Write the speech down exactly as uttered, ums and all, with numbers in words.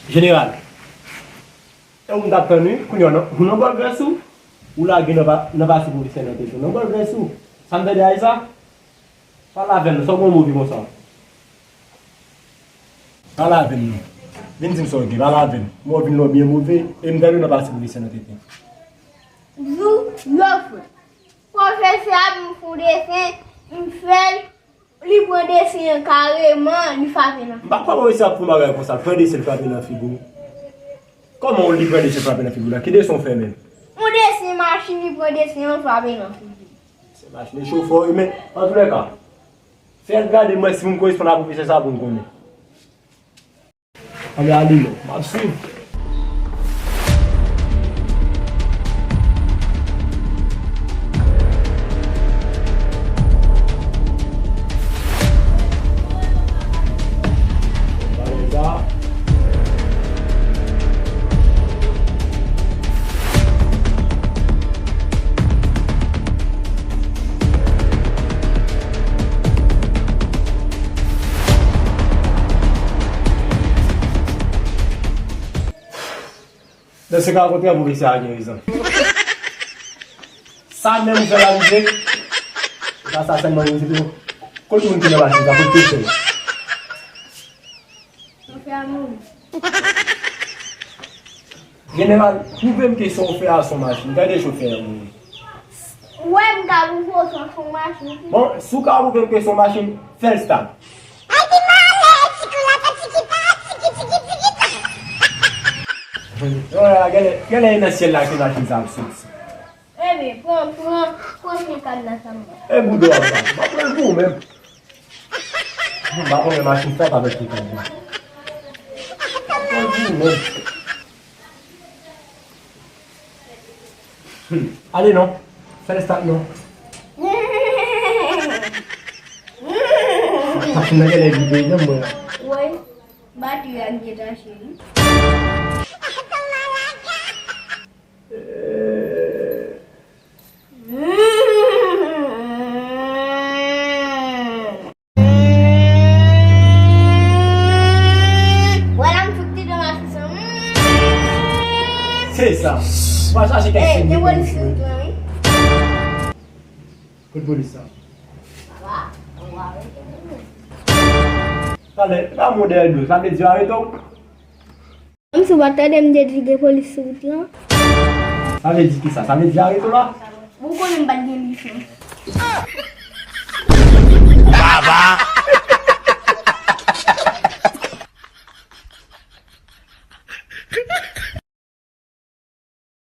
Jeneral, e ou m t ap tann wi, kounye a w nan, ou nan bòl grès ou, ou lage nan pa, nan pase pwofesè nan tete w, nan bòl grès ou. Sa m tande a e sa? Pale avè m non, sa w gen w move konsa? Pale avè m non. Vin di m sa w gen, pale avè m. Mwen w vin la w byen move, e m tande w nan pase pwofesè nan tete. Zou, lòt fwa. Pwofesè a di m fè yon desen, m fè l, li pran desen an kareman, li frape nan figi m. M pa kwè pwofesè ap fè yon bagay konsa, l pran desen, l frape nan figi w. Kòman w li pran desen, l frape nan figi w la? Ki desen w fè menm? Yon desen machin, li pran desen an, l frape nan figi m. Se machin, e chofè w ye, men, antoulèka, fè l gade mwen si pou m koresponn a pwofesè sa pou m konnen. Ann ale non, m ap swiv. Nan se ka, okontrè, pwofesè a gen rezon. Sa menm ou fè la, misye? E pa sa sèlman, misye tou. Kot moun ki nan machin sa? Kot chofè? Chofè a mouri. Jeneral, pwouve m ke sa w fè a se yon machin. Gade chofè a mouri. Ou wè m ka pwouve w sa se yon machin. Bon, si w ka pwouve m ke se yon machin, fè l start. Ay, ki malè, tiki la, tiki ta, tiki, tiki, tiki ta. Genlè, genlè e nan syèl la ke machin sa ap soti. Ebyen, pran, pran, pran pye kad la sa m ba. E boudon ap ba. M ap pran l pou ou menm. M pa konnen machin sa pa mèt li konn. Mwen di menm. Hmm. Ale non. Fè l start non. Machin nan genlè vide menm mwen la. Woy, batri a detache wi. Wè la m fout li nan machin sa. Se sa. W a chache kèk. Ey, gen polis sou wout lan wi. Kot polis sa? Papa, w arete m. Talè, pa mwen dèyè do, sa vle di yo arete w? Menm si w pa t tande m te di gen polis sou wout lan. Sa vle di kisa? Sa vle di arete w la? Bon, ou konnen m pa t gen lisans. Baba!